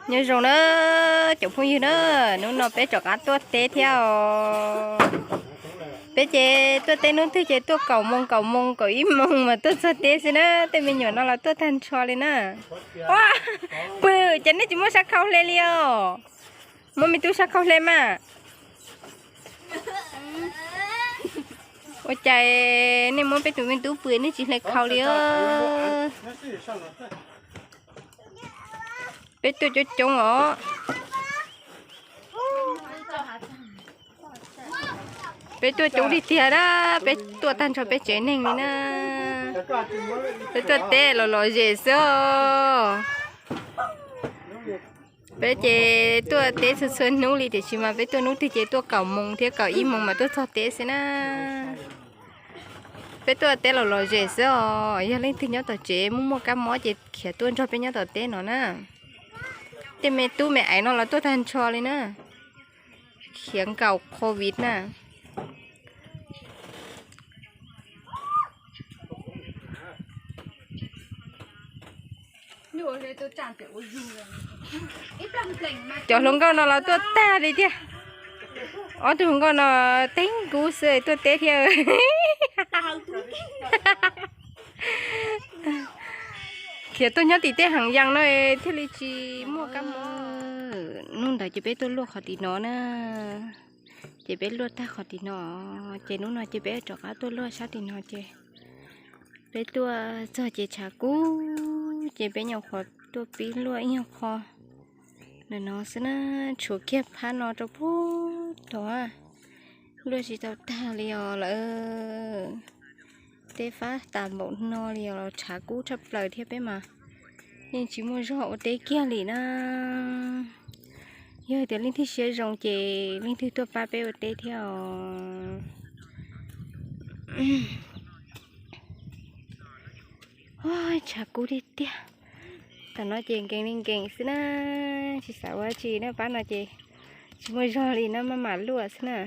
Nyob zoo na, cov phooj ywg na, hnub no peb rov qab tuaj teb thiab os. Peb ces tuaj teb hnub twg ces tuaj kaum moos kaum moos kaum ib moos mas tuaj txog teb xwb na. Tej me nyuam no los tuaj tag nrho li na. Ua, pw, cas nej tsis muab sab khau hle li os? Muab me tub sab khau hle mas. Ua cas nej muab peb tus me tub pw nej tsis hle khau li os? Peb tuaj coob coob os. Peb tuaj coob li tiag na, peb tuaj tag nrho peb tsev neeg li na. Peb tuaj teb los lom zem xwb os. Peb ces tuaj teb txhua txhua hnub li tiam sis mas peb tuaj hnub twg ces tuaj kaum moos thiab kaum ib moos mas tuaj txog teb xwb na. Peb tuaj teb los lom zem xwb os, yog leej twg nyob tom tsev muaj muaj kab mob ces khiav tuaj nrog peb nyob tom teb no na. Tej me tub me aiv no los tuaj tag nrho li na, khiav nkaum covid na. Cov hluas nkauj no los tuaj tag li thiab. Ob tug hluas nkauj no teeb kub xwb tuaj teb thiab. Khiav tuaj nyob tim tej heev yas no thiaj li tsis muaj kab mob. Hnub ntawd ces peb tuaj luaj qhov tim no na, ces peb luaj tag qhov tim no, ces hnub no ces peb rov qab tuaj luaj sab tim no ces peb tuaj txog ces tshav kub ces peb nyuam qhuav tuaj pib luaj ib nyuag qho ntawm no xwb na, tshuav kiag phab no rau puag tod. Luaj tsis tau tag li os lawm. Teb fab tas npaum no li os los tshav kub tshaj plaws thiab peb mas yeej tsis muaj zog ua teb kiag li na. Yog tias leej twg siab zoo ces leej twg tuaj pab peb ua teb thiab os. Tshav kub tiag tiag. Tam no ces nkees li nkees xwb na, tsis xav ua tsi na, pab no ces tsis muaj zog li na, maj mam luaj xwb na.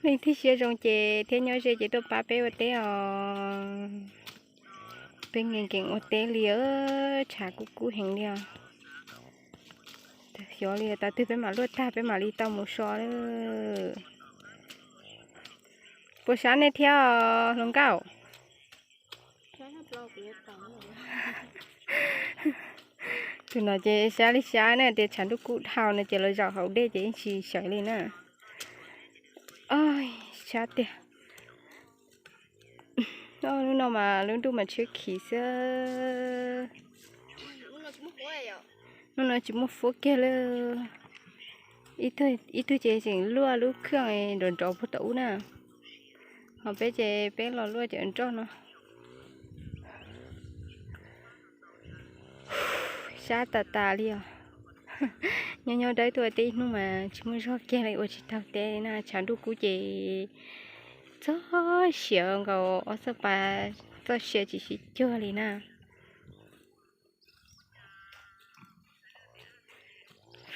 Leej twg siab zoo ces thiab nyob ze ces tuaj pab peb ua teb os. Peb nkees nkees ua teb li, tshav kub kub heev li os. Xyov li tas twg peb mam luaj tag peb mam li tau mus so lawm. Puas sab nej thiab hluas nkauj? Tus no ces sab li sab na, tias tshav ntuj kub dhau no ces los zaum hauv dej ces yeej tsis sawv li na. Sab tiag. Hnub no mas lub ntuj mas tshiab khiv xwb. Hnub no tsis muaj fuab kiag li. Ib tug ces tseem luaj lub khaj nrov nrov puag tom ub na. Ho peb ces peb los luaj cov nroj no. Sab tas tas li os. Nyob nyob dawb tuaj teb ib hnub mas tsis muaj zog kiag li, ua tsis tau teb li na, tshav ntuj kub ces txog siav nkaus ob txoj pas, txoj sia tsis sib cuag li na.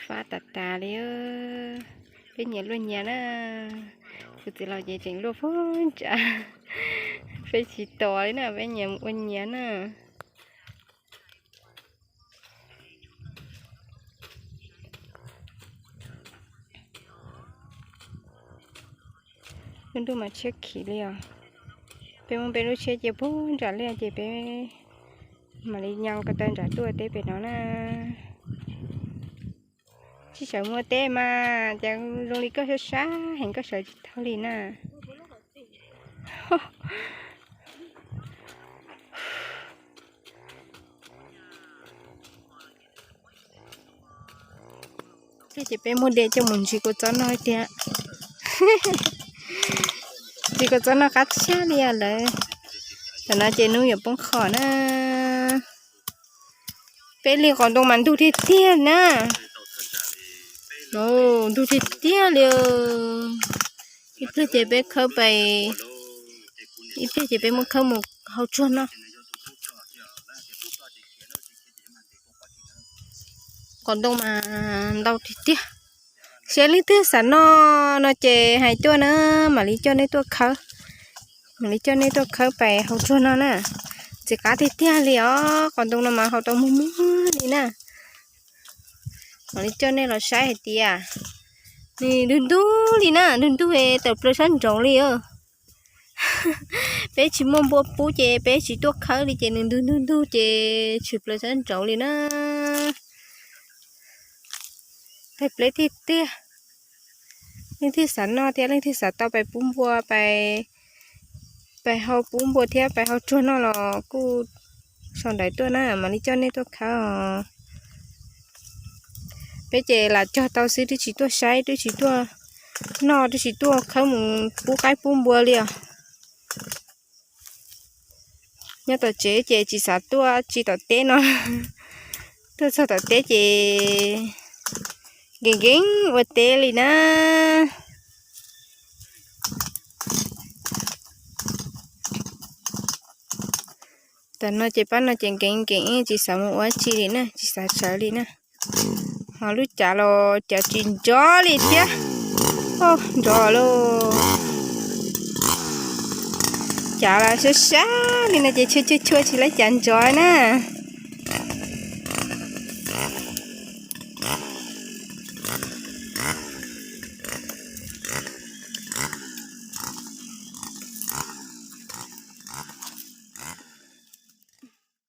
Fab tas tas li. Peb nyias luaj nyias na. Kuv txiv laus ces tseem luaj puag nram, peb tsis tos li na, peb nyias ua nyias na. Lub ntuj mas tshiab khiv li os. Peb muab peb lub tsheb cia puag nram liaj ces peb mam li nyo ko taw nram tuaj teb pem no na. Tsis sawv mus teb mas cas zoo li koj sab sab heev koj sawv tsis tau li na. Ces peb muab dej coj mus ntsis kua txob noj tiag. Ntsis kua txob noj qab tshaj li lawm. Tam no ces hnub yuav poob qho na. Peb li qos ntoo mas ntug tiag tiag na. Ntug tiag tiag li. Ib pliag ces peb khawb pais, ib pliag ces peb muab khawb mus hau tsuag noj. Qos ntoo mas ntau tiag tiag. Seb leej twg xav noj no ces hais tuaj na, mam li coj nej tuaj khawb. Mam li coj nej tuaj khawb pais hau tsuag noj na. Txiv qab tiag tiag li os, qos ntoo no mas haus tau muag muag li na. Mam li coj nej los saib hais tias nws ntug ntug li na, ntug ntug tawm plaws sab nraud li os. Peb tsis muaj npua pub ces peb tsis tuaj khawb li ces nws ntug ntug ntug ces tshwm plaws sab nraud li na. Peb tiag tiag, leej twg xav noj thiab leej twg xav tau pais pub npua, pais hau pub npua thiab pais hau tsuag noj los kuj sau ntawv tuaj na, mam li coj nej tuaj khawb os. Peb ces lam cog tau xwb, twb tsis tuaj saib, twb tsis tuaj noj, twb tsis tuaj khawb mus pub qaib pub npua li os. Nyob tom tsev ces tsis xav tuaj tsis tom teb no, tuaj txog tom teb ces nkees nkees ua teb li na. Tam no ces pab no ces nkees nkees tsis xav mus ua tsi li na, tsis xav sawv li na. Ho lub cav los cav tsis nrov li thiab. Nrov lauj. Cav los sab sab li no ces chua chua chua tsis laib cav nrov na.